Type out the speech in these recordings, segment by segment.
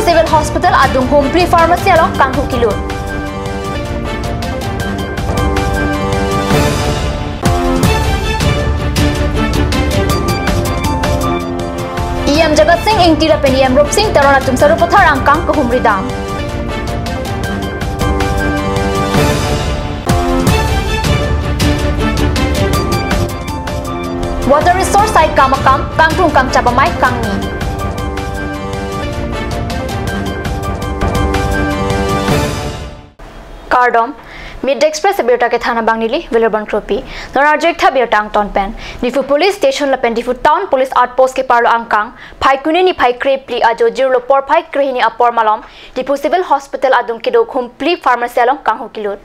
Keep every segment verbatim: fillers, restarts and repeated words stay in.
Civil Hospital adung Humpli Pharmacy along kanghu kilut. E M Jagat Sing Engti lapen E M Rupsing Teron atum Sarupathar angkang kehumri dam. Water Resource saikam akam kangkrung kangchap amei kangni. Kardom, Midday Express abirta kethan abang neli Wilibon Kropi. Non arju-ik tha birta angton pen. Diphu Police Station lapen Diphu Town Police Outpost keparlo angkang Phaikuni niphai krephli ajo jirlo porphai krehini apor malom Diphu Civil Hospital adung kedo Humpli Pharmacy along kanghu kilut.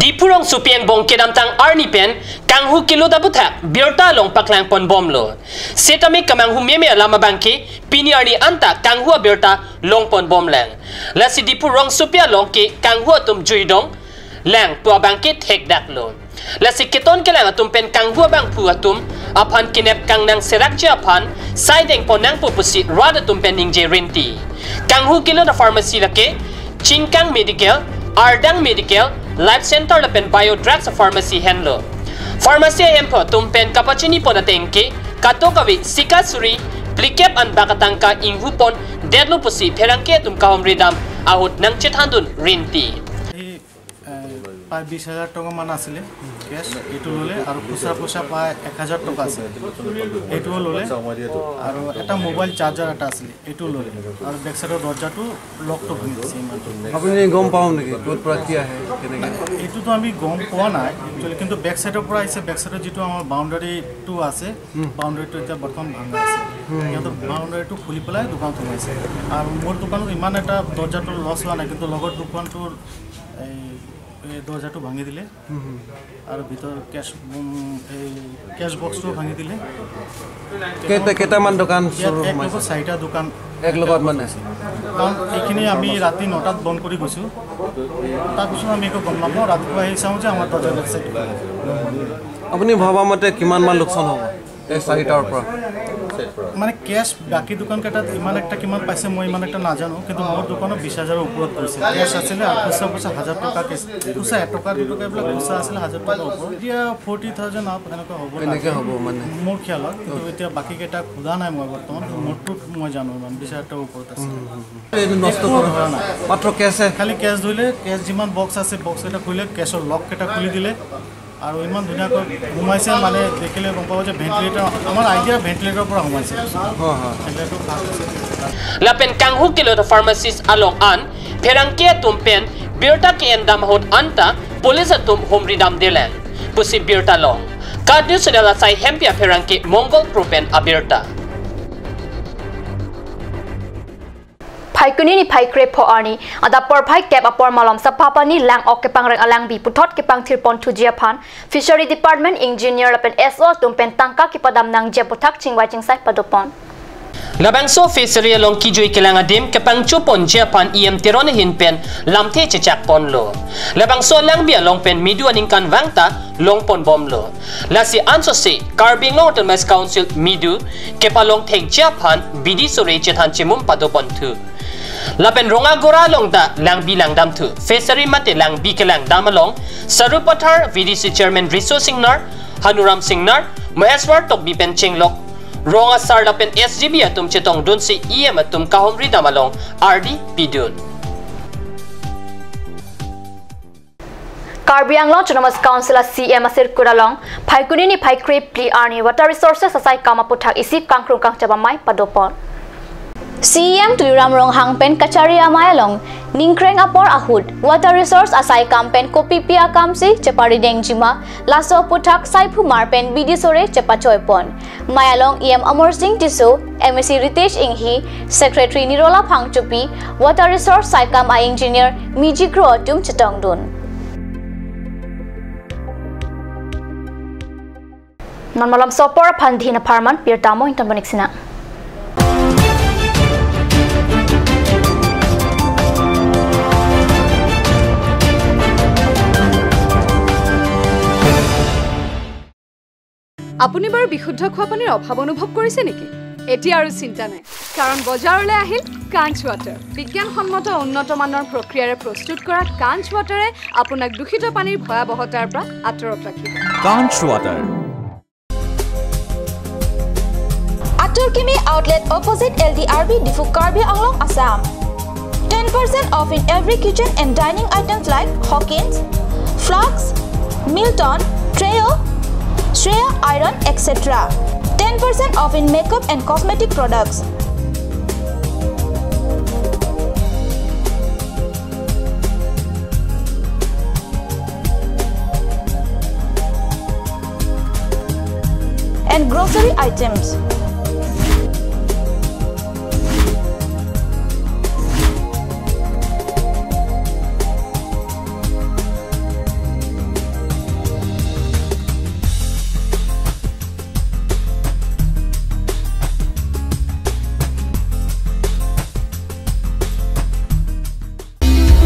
Diphu rongsopi angbong kedamtang arni pen kanghu kilut aputhak birta along paklang pon bomlo. Setame kemanghu meme alam abangke pini arni anta kanghu abirta long pon bomlang. Lasi Diphu rongsopi along ke kanghu atum juidong lang pu abangke thekdaklo. Lasi keton kelang atum pen kanghu abangphu atum aphan kenep kangnang serakji aphan sai deng pon nangpo pusi rat atum pen ningje rinti. Kanghu kilut apharmacy lake Chingkang Medical, Ardang Medical, Life Center lapen Bio Drugs Pharmacy henlo. Pharmacy ahemphu atum pen kapachini pon ateng ke katok kave sika suri phlikep anbak atangka inghu pon detlo pusi pherangke atum kahumri dam ahut nangchethandun rinti. এই, এ, প্ৰায় বিশ হাজাৰ টকামান আছিলে কেছ, এইটো ল'লে আৰু খুচুৰা পইচা প্ৰায় এক হাজাৰ টকা আছিলে, এইটোও ল'লে। আৰু এটা মোবাইল চাৰ্জাৰ এটা আছিলে, এইটো ল'লে। আৰু বেক চাইডৰ দৰ্জাটো লকটো ভাঙি দিছে ইমানটো। আপুনি গম পাওঁ নেকি ক'ৰ পৰা কি আহে, কেনেকে? এইটোতো আমি গম পোৱা নাই একচুৱেলি, কিন্তু বেক চাইডৰ পৰা আহিছে। বেক চাইডৰ যিটো আমাৰ বাউণ্ডেৰীটো আছে, হুম। বাউণ্ডেৰীটো এতিয়া বৰ্তমান ভাঙা আছে। হুম। সিহঁতৰ বাউণ্ডেৰীটো খুলি পেলাই দোকানত সোমাইছে। আৰু মোৰ দোকানত ইমান এটা দৰ্জাটো লছ হোৱা নাই, কিন্তু লগৰ দোকানটোৰ এই, এই দৰ্জাটো ভাঙি দিলে। হুম, হুম। আৰু ভিতৰৰ কেছ, উম, এই কেছ বক্সটো ভাঙি দিলে। কেইটা, কেইটামান দোকান ইয়াত চুৰ এক সোমাইছে? লগত চাৰিটা দোকান এক লগত মানে? কাৰণ এইখিনি আমি ৰাতি নটাত বন্ধ কৰি গৈছোঁ। তাৰপিছত আমি একো গম নাপাওঁ, ৰাতিপুৱা আহি চাওঁ যে আমাৰ দৰ্জা বেক চাইডটো ভাঙি আছে। আপুনি ভবা মতে কিমান মান লোকচান হ'ব এই চাৰিটাৰ পৰা? মানে কেছ বাকী দোকানকেইটাত ইমান একটা কিমান পাইছে মই ইমান একটা নাজানো, কিন্তু মোৰ দোকানত বিশ হাজাৰৰ ওপৰত পৰিছে। কেছ আছিলে আৰু খুচুৰা পইচা হাজাৰ টকা কেছ, খুচুৰা এটকা দুটকা এইবিলাক খুচুৰা আছিলে হাজাৰ টকাৰ ওপৰত। এতিয়া ফৰ্টি থাউজেণ্ড আপ এনেকুৱা হ'ব লাগে। এনেকে হ'ব মানে। মোৰ খিয়ালত, কিন্তু এতিয়া বাকীকেইটা খোলা নাই মই বৰ্তমান, মোৰটোত মই জানো ইমান বিশ হাজাৰ টকাৰ ওপৰত আছে। হুম, হুম, হুম। এইটো নষ্ট একো কৰা ধৰা নাই। মাত্ৰ কেছহে? খালি কেছ ধৰিলে, কেছ যিমান বক্স আছে, বক্স এটা খুলিলে, কেছৰ লক এটা খুলি দিলে, আৰু ইমান ধুনীয়াকৈ সোমাইছে, মানে দেখিলে গম পাব যে ভেণ্টিলেটৰ, আমাৰ আইডিয়া ভেণ্টিলেটৰৰ পৰা সোমাইছে। হয়, হয়। ভেণ্টিলেটৰ ভাল হৈছে। Lapen kanghu kilut apharmacist along an pherangke atum pen birta ke-en dam ahut anta police atum humri damdelang pusi birta long. KAT News Channel asai hempi apherangke Mongol Kro pen abirta. Phaikuni niphai krepho arni adap porphai kep apor malom Sapapani lang-ok kepangreng alangbi puthot kepangthir pon thuji aphan Fishery Department Engineer lapen S O atum pen tangka kepadam nangji aputhak chingvai chingsai padopon. Labangso fishery along kijui kelang adim kepangcho ponji aphan E M Teron ahin pen lamthe chechak ponlo. Labangso alangbi along pen medu aningkanvang ta long pon bomlo. Lasi ansose Karbi Anglong Autonomous Council medu kepalong thekji aphan bidi sore chethan chimum padopon thu. Lapen Rongagora along ta langbi langdam thu. Fishery mate langbi kelang dam along Sarupathar V D C Chairman Riso Singnar, Hanuram Singnar, Maheshwar Tokbi pen chenglok rong asar lapen S G B atum chetongdunsi E M atum kahumri dam along ardi pidun. Karbi Anglong Autonomous Council a C M asirkut along Phaikuni niphai krepli arni Water Resources asai kam aputhak isi kangkrung kangchap amei padopon. C E M Tuliram Ronghang pen kachari amei along ningkreng apor ahut Water Resource asai kam pen kopipi akamsi cheparidengji ma laso aputhak saiphumar pen bidi sore chepachoipon. Mei along E M Amarsing Tisso, M A C Ritesh Enghi, Secretary Nirola Phangchopi, Water Resource saikam a engineer Miji Kro atum chetongdun. Non malom so apor aphan dina pharman pirta mo inton bonik sina. আপুনি বাৰু বিশুদ্ধ খোৱা পানীৰ অভাৱ অনুভৱ কৰিছে নেকি? এতিয়া আৰু চিন্তা নাই। কাৰণ বজাৰলৈ আহিল কাঞ্চ ৱাটাৰ। বিজ্ঞানসন্মত উন্নত মানৰ প্ৰক্ৰিয়াৰে প্ৰস্তুত কৰা কাঞ্চ ৱাটাৰে আপোনাক দূষিত পানীৰ ভয়াৱহতাৰ পৰা আঁতৰত ৰাখিব। কাঞ্চ water. Atur Kimi Outlet, opposite L D R B, Diphu, Karbi Anglong, Assam. Ten percent off in every kitchen and dining items like Hawkins, Flask, Milton, Treo, Shreya Iron, et cetera. Ten percent off in makeup and cosmetic products. And grocery items.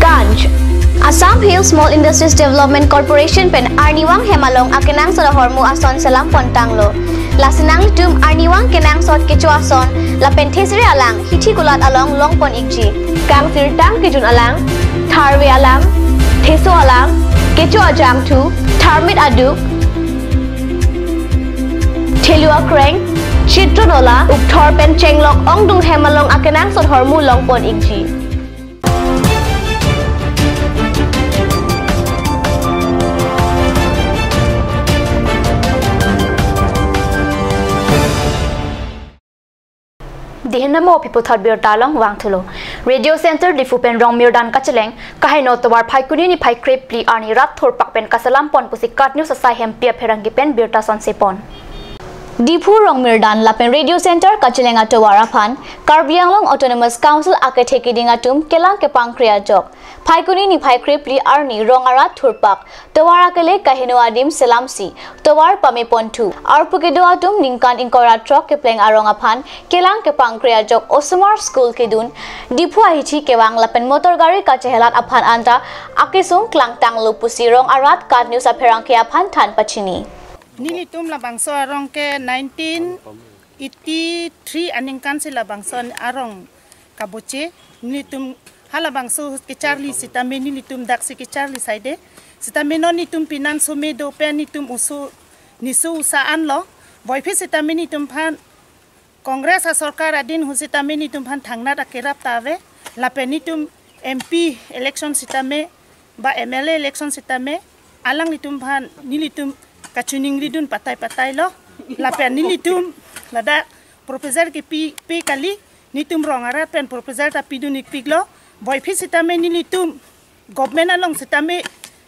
Kanch. Assam Hill Small Industries Development Corporation pen arnivang hem along akenangsot ahormu ason selam pon tanglo. Lasi nanglitum arnivang kenangsot kecho ason lapen thesere alang hithi kulat along longpon ikji. Kangsirtang kejun alang, tharve alang, theso alang, kecho ajangthu, tharmit aduk, thelu akreng, chitro nola, ukthor pen chenglok ongdung hem along akenangsot ahormu longpon ikji. Dihin namo pi puthot birta along vangthulo. Radio Center Diphu pen Rongmirdan kacheleng kaheno tovar Phaikuni niphai krepli arni rat thurpak pen kaselam pon pusi KAT News asai hempi apherangke pen birta sonse pon. Diphu, Rongmirdan lapen Radio Center kacheleng atovar aphan Karbi Anglong Autonomous Council akethe kiding atum kelang kepangkre ajok Phaikuni niphai krepli arni rong arat thurpak tovar akele kaheno adim selamsi tovar pame ponthu. Arpu kedo atum ningkan ingkoi ra throk kepleng arong aphan kelang kepangkre ajok osomar school kedun, Diphu ahithi kevang lapen motor gari kachehelat aphan anta akesung klangtanglo pusi rong arat KAT News apherangke aphan than pachini. Nelitum labangso arong ke nineteen eighty-three aningkan si labangso arong kaboche. Nelitum halabangso kecharli sitame nelitum daksi kecharli saide. Sitame non nelitum pinan some do pen nelitum oso niso osa anlo. Boiphi sitame nelitum aphan Congress asorkar adin ahut sitame nelitum aphan thangnat akerap ta ave. Lapen nelitum M P election sitame ba M L A election sitame alanglitum aphan nelitum kachiningridun patai patailo. Lapen nelitum ladak proposal kepi pe kali, nelitum rong arat pen proposal ta pidun ikpiklo. Boiphi sitame nelitum government along sitame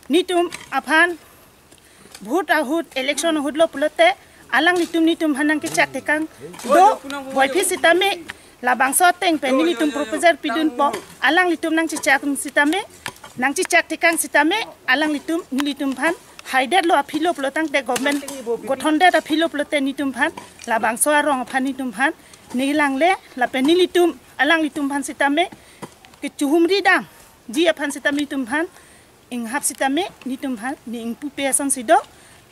nelitum aphan vote ahut, election ahutlo pulote alanglitum nelitum aphan nangkechak tekang do. Boiphi sitame labangso ateng pen nelitum proposal pidunpo, alanglitum nangchechak sitame, nangchechak tekang sitame alanglitum nelitum aphan haidetlo aphilo pulotangte, government gothondet aphilo pulote nelitum aphan labangso arong aphan nelitum aphan nelangle. Lapen nelitum alanglitum aphan sitame kechuhumri damji aphan sitame nelitum aphan inghap sitame nelitum aphan ne ingpupe asonsi do.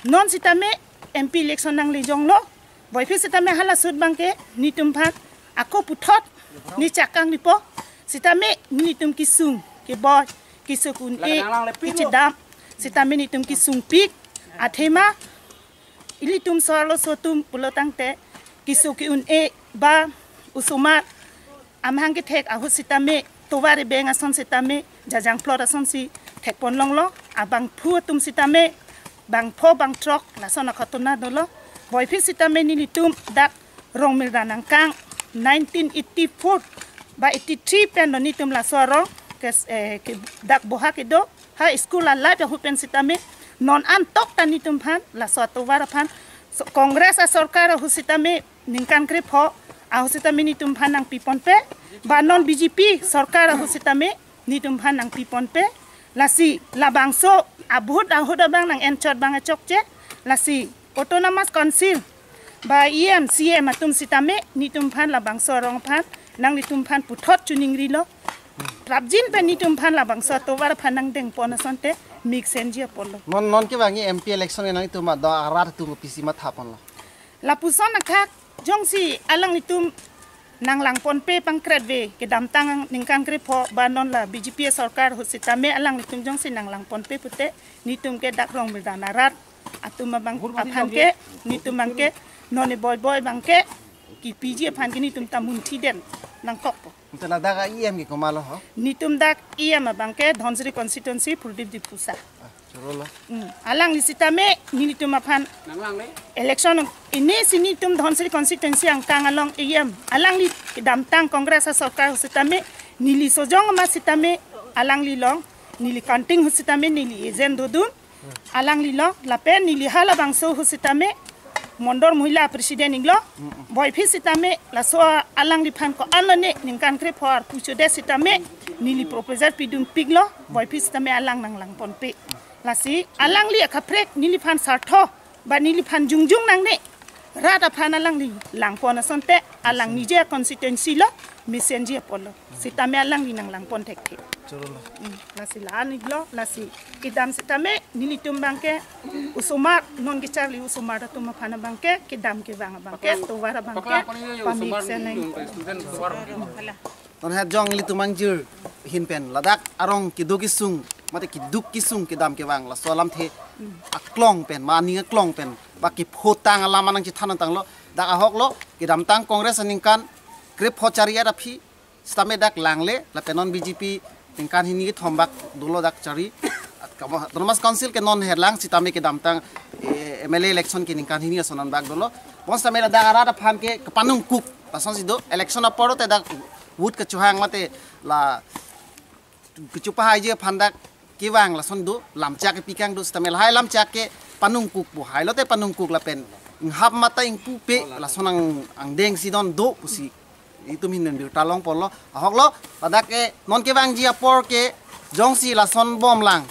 Non sitame M P election nanglejonglo. Boiphi sitame hala sut abangke nelitum aphan ako puthot ne chakang nipo. Sitame nelitum kesung keboi, keso ke-un-e, kechedam sitame nelitum kesungpik. Athema ilitum so-arloso atum pulotangte keso ke-un-e ba osomar amahang kethek ahut sitame tovar ebeng ason sitame jajang plot asonsi thekpon longlo. Abangphu atum sitame bangpho bangthrok lason akhatona dolo. Boiphi sitame nelitum dak Rongmirdan angkang nineteen eighty-four ba eighty-three pen lo nelitum laso arong kes-, eh, ke-, dak boha kedo. Ha school alai ahut pen sitame non antok ta nelitum aphan laso atovar aphan so-, Congress asorkar ahut sitame ningkan krepho ahut sitame nelitum aphan nangpiponpe, ba non B J P sorkar ahut sitame nelitum aphan nangpiponpe. Lasi labangso abhut ahut abang nang enchot abang achokche. Lasi Autonomous Council ba E M, C M atum sitame nelitum aphan labangso arong aphan nanglitum aphan puthot chuningrilo. Prapjin pen nelitum aphan labangso atovar aphan nangdengpon asonte mik senji apotlo. Non, non kevangji M P election nanglitum adon arat atum kopisi mathaponlo? Lapuson akhak jongsi alanglitum Nanglangponpe pangkretve, kedamtang ningkan krepho ba non la B J P sorkar ahut sitame alanglitum jongsi nanglangponpe pute, netum ke dak Rongmirdan arat atum abang aphan ke, netum abang ke, non e boy boy abang ke, kipiji aphan ke netum ta munthi den nangkokpo. Ante ladak a-E M ke komatlo ho? Netum dak E M abang ke Dhansiri constituency Pradip Diphusa. Ah, chorolo. Hmm. Alangli sitame nelitum aphan nanglang le. Election ini si netum Dhansiri constituency angkang along E M. Alangli kedamtang Congress asorkar ahut sitame neli sojong ma sitame alangli along neli kanting ahut sitame neli agent dodun. Alangli along lapen neli halabangso ahut sitame Mondol Mohila President iklo, boiphi sitame laso alangliphan ko-an lone ningkan krepho arpu chodet sitame neli proposal pidunpiklo, boiphi sitame alang nanglangponpe. Lasi alangli akaprek neliphan sartho ba neliphan jongjong nangne, rat aphan alangli langpon asonte alang niji constituency lo mesenji apotlo. Sitame alangli nanglangpon thekthe. Chorolo. Hmm, lasi la-an iklo, lasi kedam sitame nelitum abang ke osomar non kecharli osomar atum aphan abang ke kedam kevang abang ke tovar abang ke pamik seneng. Non het jong nelitum angjir ahin pen ladak arong keduk kesung mate keduk kesung kedam kevang laso alamthe aklong pen, ma aning aklong pen ba kephotang alam anang chethan tanglo. Dak ahoklo, kedamtang Congress aningkan krepho chari-et aphi sitame dak langle, lapen non B J P ningkan hini kethom bak dolo dak chari. Kamo Autonomous Council ke non herlang sitame kedamtang, eh, M L A election ke ningkan hini ason an bak dolo. Bonsitame ladak arat aphan ke kepanungkuk, lasonsi do, election apor te dak vote kechohang mate la kechopahaiji aphan dak kevang lason do, lamchak kepikang do sitame lahai lamchak ke panungkukpo, hai lote panungkuk lapen inghap mata ingpupe lason ang, angdeng si don do pusi itum hin pen birta longponlo. Ahoklo, ladak ke non kevangji apor ke jongsi lason bomlang,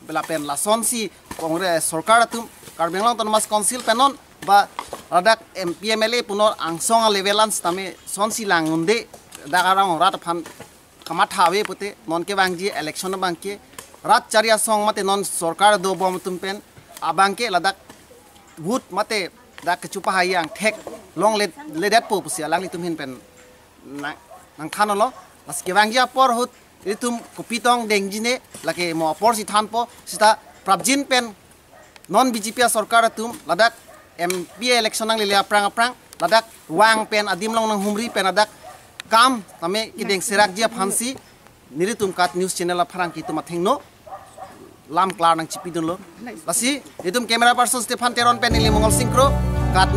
lapen lasonsi Congress sorkar atum, Karbi Anglong Autonomous Council pen non ba ladak M P M L A punor angsong a level an sitame sonsi lang unde, dak arong rat aphan kamatha ave pute non kevangji election abang ke rat chari asong mate non sorkar dobom atum pen abang ke ladak vote mate dak kechopahaiji angthek longle, ledetpo pusi alanglitum hin pen nang, nangthanlo. Lasi kevangji apor ahut itum kopi tong dengji ne, lake mo apor si thanpo, sita prapjin pen non B J P asorkar atum ladak M P election nanglele aphrang aphrang ladak vang pen adim along nanghumri pen ladak kam tame kedeng serakji aphansi nelitum KAT News Channel aphrang ke itum athengno lam klar nangchipidunlo. Lasi itum camera person Stephen Teron pen neli Mongol Singkro, KAT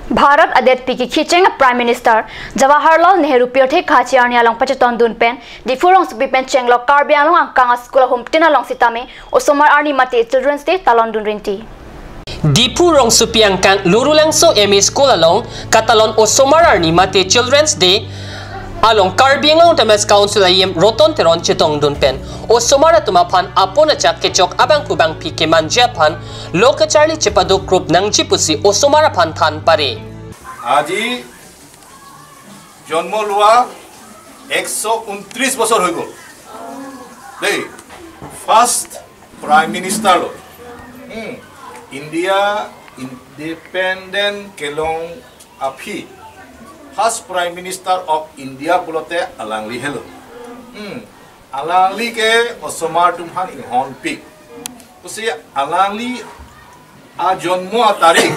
Bharat adetpi kekhi cheng Prime Minister Jawaharlal Nehru Pirthe Kahachi arni along pachetongdun pen Diphu rongsopi pen chenglo Karbi Anglong angkang a school ahumtin along sitame osomar arni mate Children's Day talondun rinti. Diphu rongsopi angkang Lorulangso M E School along katalon osomar arni mate Children's Day along Karbi Anglong Autonomous Council a E M Roton Teron chetongdun pen osomar atum aphan apon achak kechok abangphu bangphi kemanji aphan lo kacharli chepaduk rup nangji pusi osomar aphan than pare. আজি জন্ম লোৱা একশ ঊনত্ৰিশ বছৰ হৈ গ'ল দেই। First prime minister লো। হুম। India independent kelong aphi first Prime Minister of India pulote alangli helo. Hmm. Alangli ke osomar atum aphan inghonpik. Pusi alangli ajonmo atarik,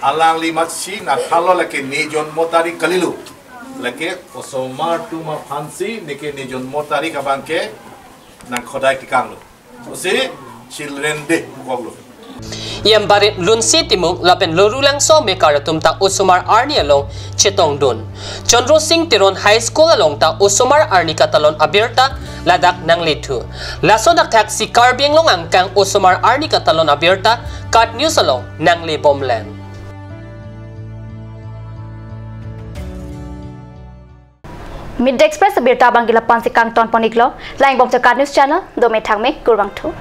alangli matsi nathalo lake ne jonmo tarik kalilo. Lake osomar atum aphansi neke ne jonmo tarik abang ke nangkhodai tikanglo. Pusi Children Day pukoklo. E M Barit Lunsi Timung lapen Lorulangso mekar atum ta osomar arni along chetongdun. Chandra Singh Teron High School along ta osomar arni katalon abirta ladak nanglethu. Lason akthaksi Karbi Anglong angkang osomar arni katalon abirta KAT News along nanglebomlang. Midday Express abirta abang ke la-ansi kangtonpon iklo, langbomchot KAT News Channel, dome thangme, kurvangthu.